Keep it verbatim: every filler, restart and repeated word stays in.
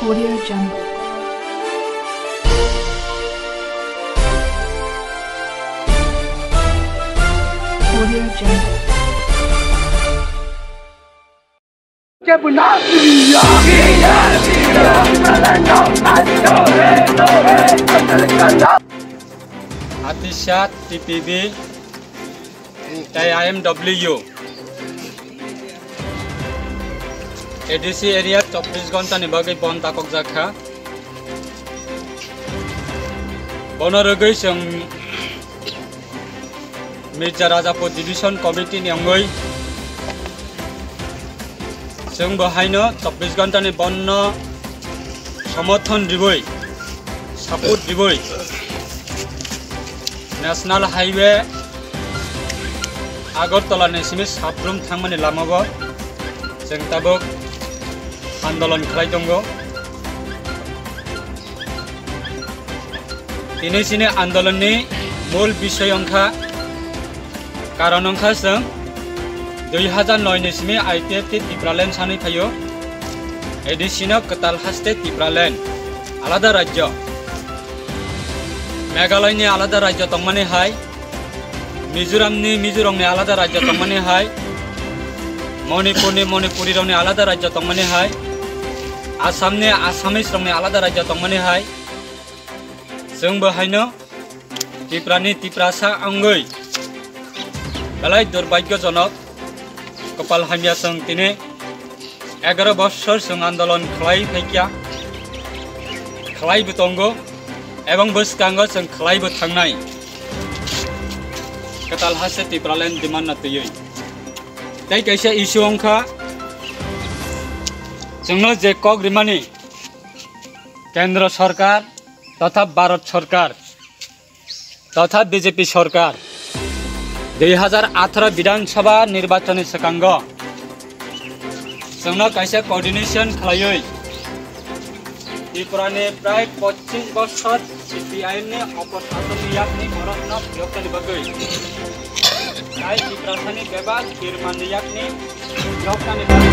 Audio Jungle. Audio Jungle. Atishat T P B. Tei I M W. A D C area chobbish ghonta ni bagwi bon takokjak kha. Bono rwgwi chwng Mirza Rajapur Division Committee ni wngwi chwng bo haino chobbish ghonta ni bon no somorthon rwwi, support rwwi, National Highway Agartala ni simi Sabrum thangmani lamao chwng tabuk andolon khlai tongo. Tini chini andolon ni mul bisoi wngkha, karon wngkha chwng dui hazar noi ni simi I P F T Tipraland sanwi phaio, A D C no kwtal haste Tipraland, alada rajyo. Meghalaya ni alada rajyo tongmani hai, Mizoram ni Mizorok ni alada rajyo tongmani hai, Manipur ni Manipuri rok ni alada rajyo tongmani hai, Assam ni Assamese rok ni alada rajyo tongmani hai, chwng bo haino Tripura ni Tiprasa wngwi belai durbhagyojonok, kopal hamya chwng tini egaro bosor chwng andolon khlai phaikya, khlai bo tongo, ebong bwskango chwng khlai bo thangnai. Kwtal haste Tipraland demand no twiwi. Tei kaisa issue wngkha, chwngno je kok rimani Kendra Sarkar totha Bharat Sarkar totha B J P Sarkar dui hazar atharo Bidhan Sabha nirbachoni swkango chwngno kaisa coordination khlaiwi Tripura ni prai pochish bochor C P I M ni opor sasok ni yakni borok no phiyoknani bagwi tai Tiprasani bebak kirmanni yakni phiyoknani bagwi